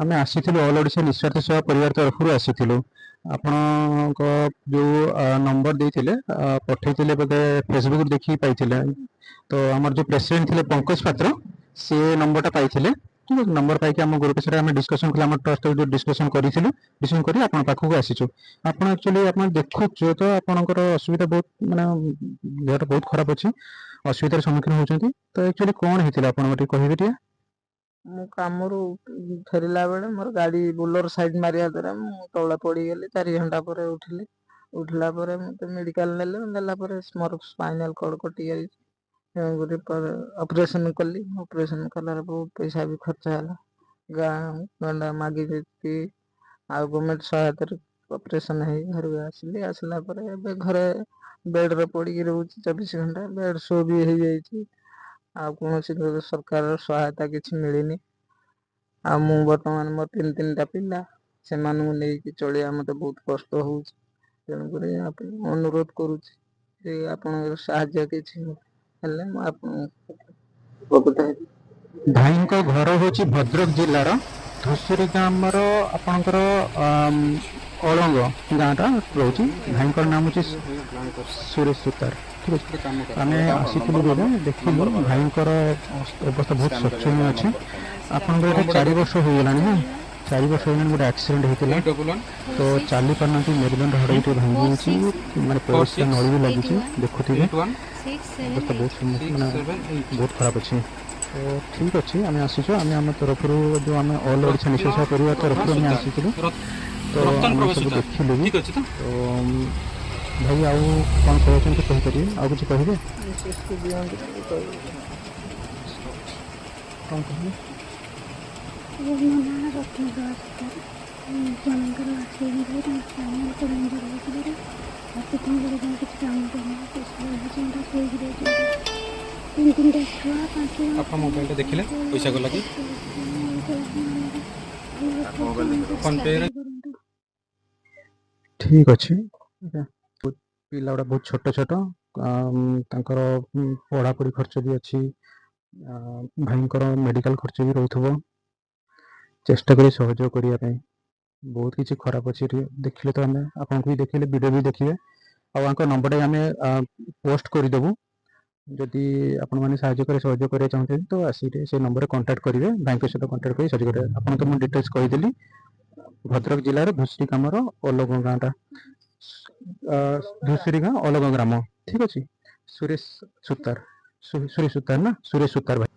ଆମେ ଆସିଥିଲୁ, ଅଲ୍ ଓଡ଼ିଶା ନିସ୍ୱାର୍ଥ ସେବା ପରିବାର ତରଫରୁ ଆସିଥିଲୁ। ଆପଣଙ୍କ ଯୋଉ ନମ୍ବର ଦେଇଥିଲେ, ପଠେଇଥିଲେ, ବୋଧେ ଫେସବୁକରୁ ଦେଖିକି ପାଇଥିଲେ। ତ ଆମର ଯୋଉ ପ୍ରେସିଡେଣ୍ଟ ଥିଲେ ପଙ୍କଜ ପାତ୍ର, ସେ ନମ୍ବରଟା ପାଇଥିଲେ। ଠିକ ଅଛି, ନମ୍ବର ପାଇକି ଆମ ଗ୍ରୁପ ସେଟା ଆମେ ଡିସ୍କସନ କଲୁ। ଆମ ଟ୍ରଷ୍ଟ ଯୋଉ ଡିସ୍କସନ କରିଥିଲୁ, ଡିସ୍କସନ କରି ଆପଣଙ୍କ ପାଖକୁ ଆସିଛୁ। ଆପଣ ଆକ୍ଚୁଆଲି ଆପଣ ଦେଖୁଛୁ ତ ଆପଣଙ୍କର ଅସୁବିଧା ବହୁତ, ମାନେ ଦେହଟା ବହୁତ ଖରାପ ଅଛି, ଅସୁବିଧାର ସମ୍ମୁଖୀନ ହଉଛନ୍ତି। ତ ଆକ୍ଚୁଆଲି କଣ ହେଇଥିଲା, ଆପଣଙ୍କ ଟିକେ କହିବେ ଟିକେ? ମୁଁ କାମରୁ ଫେରିଲା ବେଳେ ମୋର ଗାଡି ବୋଲର ସାଇଡ ମାରିବା ଦ୍ଵାରା ମୁଁ ତଳେ ପଡିଗଲି। 4 ଘଣ୍ଟା ପରେ ଉଠିଲି। ଉଠିଲା ପରେ ମତେ ମେଡିକାଲ ନେଲେ। ନେଲା ପରେ ମୋର ସ୍ପାଇନାଲ କର୍ଡ କଟି ଯାଇଛି। ତେଣୁକରି ଅପରେସନ କଲି। ଅପରେସନ କଲାରେ ବହୁତ ପଇସା ବି ଖର୍ଚ୍ଚ ହେଲା। ଗାଁ ଗଣ୍ଡା ମାଗି ଆଉ ଗଭର୍ଣ୍ଣମେଣ୍ଟ ସହାୟତାରେ ଅପରେସନ ହେଇ ଘରକୁ ଆସିଲି। ଆସିଲା ପରେ ଏବେ ଘରେ ବେଡରେ ପଡିକି ରହୁଛି 24 ଘଣ୍ଟା। ବେଡ ସୋର ବି ହେଇଯାଇଛି। ଆଉ କୌଣସି ସରକାରର ସହାୟତା କିଛି ମିଳିନି। ଆଉ ମୁଁ ବର୍ତ୍ତମାନ ମୋର ତିନି ତିନିଟା ପିଲା, ସେମାନଙ୍କୁ ନେଇକି ଚଳିବା ମତେ ବହୁତ କଷ୍ଟ ହଉଛି। ତେଣୁକରି ଆପଣଙ୍କୁ ଅନୁରୋଧ କରୁଛି ଯେ ଆପଣଙ୍କର ସାହାଯ୍ୟ କିଛି ହେଲେ ମୁଁ ଆପଣଙ୍କୁ ଉପକୃତ ହେବି। ଭାଇଙ୍କ ଘର ହଉଛି ଭଦ୍ରକ ଜିଲ୍ଲାର ଧୂସୁରୀ ଗ୍ରାମର, ଆପଣଙ୍କର ଅଳଙ୍ଗ ଗାଁଟା ରହୁଛି। ଭାଇଙ୍କର ନାମ ହଉଛି ସୁରେଶ ସୁତାର। ଠିକ ଅଛି, ଆମେ ଆସିଥିଲୁ ଯେବେ ଦେଖିଲୁ, ଭାଇଙ୍କର ଅବସ୍ଥା ବହୁତ ଶୋଚନୀୟ ଅଛି। ଆପଣଙ୍କର ଏଇଟା 4 ବର୍ଷ ହେଇଗଲାଣି ନା? 4 ବର୍ଷ ହେଇଗଲାଣି, ଗୋଟେ ଆକ୍ସିଡେଣ୍ଟ ହେଇଥିଲା। ତ ଚାଲି ପାରୁନାହାନ୍ତି, ମେରୁଦଣ୍ଡ ହାଡ଼ ବି ଟିକେ ଭାଙ୍ଗି ଯାଇଛି, ମାନେ ପରିସ୍ରା ନଳୀ ବି ଲାଗିଛି। ଦେଖୁଥିବେ, ଅବସ୍ଥା ବହୁତ ମାନେ ବହୁତ ଖରାପ ଅଛି। ତ ଠିକ ଅଛି, ଆମେ ଆସିଛୁ। ଆମେ ଆମ ତରଫରୁ ଯୋଉ ଆମେ ଅଲ୍ ଓଡ଼ିଶା ନିଃଶ୍ୱାସ ପରିବାର ତରଫରୁ ଆମେ ଆସିଥିଲୁ। ତ ଆମେ ସବୁ ଦେଖିଲୁ ବି। ତ ଭାଇ, ଆଉ କ'ଣ କହୁଛନ୍ତି କହିପାରିବେ? ଆଉ କିଛି କହିବେ? ମିସେସକୁ ଦିଅନ୍ତୁ, କହିବି। କ'ଣ କହିବେ? ମୋ ନାଁ ରତ୍ନପ୍ରଭା ସୁତାର। ସ୍ୱାମୀଙ୍କର ଆକ୍ସିଡେଣ୍ଟ ହୋଇ ତାଙ୍କ ସ୍ପାଇନାଲ୍ କର୍ଡ଼ ଇଞ୍ଜୁରି ହେଇଥିବାରୁ ହାତ ଗୋଡ଼ ଯାଏଁ କିଛି କାମ କରୁନାହାନ୍ତି। 24 ଘଣ୍ଟା ଶୋଇକି ରହୁଛନ୍ତି। ତିନି ତିନିଟା ଛୁଆ, 5 ଜଣ। ଆପଣ ମୋବାଇଲଟା ଦେଖିଲେ ପଇସା ଗଲା କି? ଫୋନ୍ ପେରେ। କରନ୍ତୁ। ଠିକ ଅଛି। ପିଲା ଗୁଡ଼ା ବହୁତ ଛୋଟ ଛୋଟ। ତାଙ୍କର ପଢ଼ାପଢ଼ି ଖର୍ଚ୍ଚ ବି ଅଛି, ଭାଇଙ୍କର ମେଡ଼ିକାଲ ଖର୍ଚ୍ଚ ବି ରହୁଥିବ। ଚେଷ୍ଟା କରି ସହଯୋଗ କରିବା ପାଇଁ। ବହୁତ କିଛି ଖରାପ ଅଛି ଏଠି, ଦେଖିଲେ ତ। ଆମେ ଆପଣଙ୍କୁ ବି ଦେଖିଲେ, ଭିଡ଼ିଓ ବି ଦେଖିବେ, ଆଉ ଆଙ୍କ ନମ୍ବରଟା ଆମେ ପୋଷ୍ଟ କରିଦେବୁ। ଯଦି ଆପଣମାନେ ସାହାଯ୍ୟ କରି ସହଯୋଗ କରିବାକୁ ଚାହୁଁଛନ୍ତି, ତ ଆସିକି ସେ ନମ୍ବରରେ କଣ୍ଟାକ୍ଟ କରିବେ, ଭାଇଙ୍କ ସହିତ କଣ୍ଟାକ୍ଟ କରି ସହଯୋଗ କରିବେ। ଆପଣ ତ ମୁଁ ଡିଟେଲ୍ସ କହିଦେଲି। ଭଦ୍ରକ ଜିଲ୍ଲାର ଧୂସରି ଗ୍ରାମର ଅଲଗ ଗାଁଟା, ଧୂସରି ଗାଁ, ଅଲଗ ଗ୍ରାମ। ଠିକ ଅଛି, ସୁରେଶ ସୁତାର, ସୁରେଶ ସୁତାର ନା? ସୁରେଶ ସୁତାର ଭାଇ।